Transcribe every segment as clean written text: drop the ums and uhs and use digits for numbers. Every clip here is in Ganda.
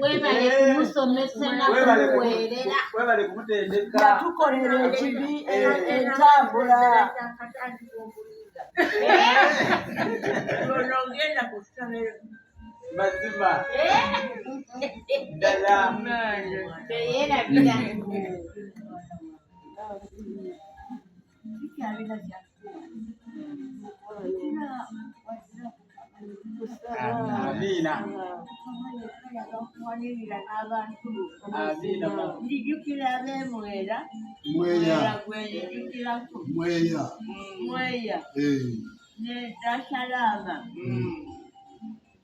Webale kumusomesa nakumuweerera. Webale kumutendeka. Yatukolera ekibi entambula. Ogenda ku ssomero. Mazima. Ddala. Teyerabira. Amiina. Amiina. Nzijukira ab'emwera. Mweya. Gwe nzijukirako. Mweya. Mweya. Eh. Ne Dasalaama.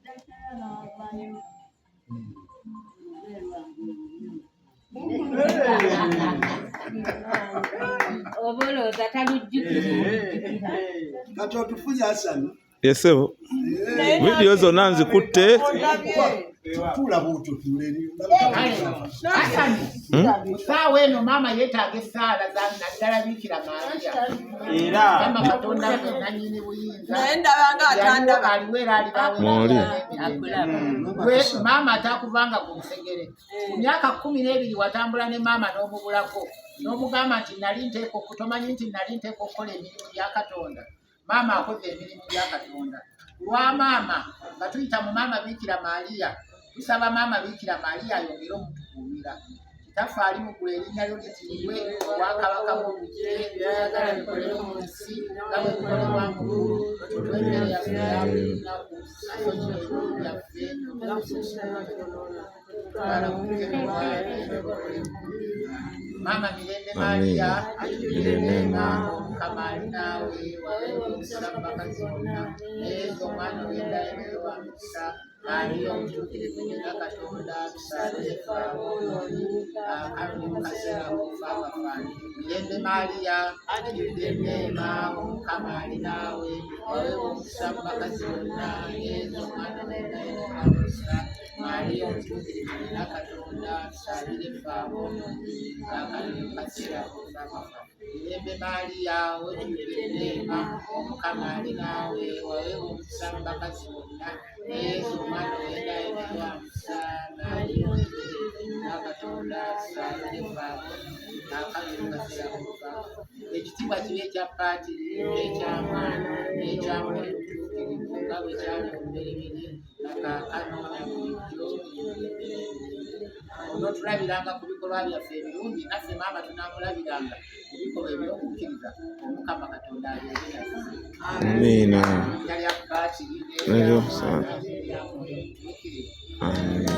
Dasalaama wavaayo. Oba olowooza talujjukira. Kati otufunye Hassan. Yesebo. Vidiyo zonna nzikutte. Tuula bw'otyo tuula eri. Hasani, mu ssaawa eno maama yeetaaga essaala za naddala Biikira Maria. Era. Mukama Katonda gwe nannyini buyinza. Naye ndaba nga atandaba. Aliwo era alibaawo. Mwoli. Gwe maama atakuvanga ku lusegere. Ku myaka 12 watambula ne maama n'omubulako. N'omugamba nti nali nteekwa tomanyi nti nali nteekwa okukola emirimu gya Katonda. Maama akoze emirimu gya Katonda. Lwa maama nga tuyita mu maama Biikira Maria, tusaba maama Biikira Maria ayongere omutukuumira. Kitaffe ali mu ggulu erinnya lyo litiibwe, obwakabaka bwo bujje, by'oyagala bikolebwe mu nsi nga bwe bikolebwa mu ggulu. Otuwe emmere yaffe eya buli lunaku, tusonyiwe ebibi byaffe nga bwe tutwala mu kukemebwa, naye tulokole mu bubi. Maama mirembe Maria, ajjudde neema, Omukama ali naawe, waweebwa omukisa mu bakazi bonna, ne Yezu omwana ow'enda yo naye wa mukisa. Maria omutuukirivu nnyina Katonda, tusabire ffe aboonoonyi, kaakano ne mu kaseera ak'okufa kwaffe. Mirembe Maria, ajjudde neema, Omukama ali naawe, waweebwa omukisa mu bakazi bonna, ne Yezu omwana ow'enda yo naye wa mukisa. Maria omutuukirivu nnyina Katonda, tusabire ffe aboonoonyi, kaakano ne mu kaseera ak'okufa kwaffe. Mirembe Maria, ojjudde enneema, Omukama ali naawe, waweebwa omukisa mu bakazi bonna, ne Yezu omwana ow'enda yo naye wa mukisa. Maria omutuukirivu nnyina Katonda, tusabire ffe aboonoonyi, kaakano ne mu kaseera ak'okufa kwaffe. Ekitiibwa kibe ekya Paatiri, n'ekya Mwana, n'ekya Mwoyo Mutuukirivu, nga bwe kyali mu lubereberye, na kaakano na bulijjo emirembe n'emirembe. Onootulabiranga ku bikolwa byaffe ebirungi, naffe maama tunaamulabiranga ku bikolwa eby'okukkiriza. Omukama Katonda abeere naffe. Amiina. Erinnya lya Paatiri, N'erya n'erya Mwana, Mwana, n'erya Mwoyo Mutuukirivu. Amiina.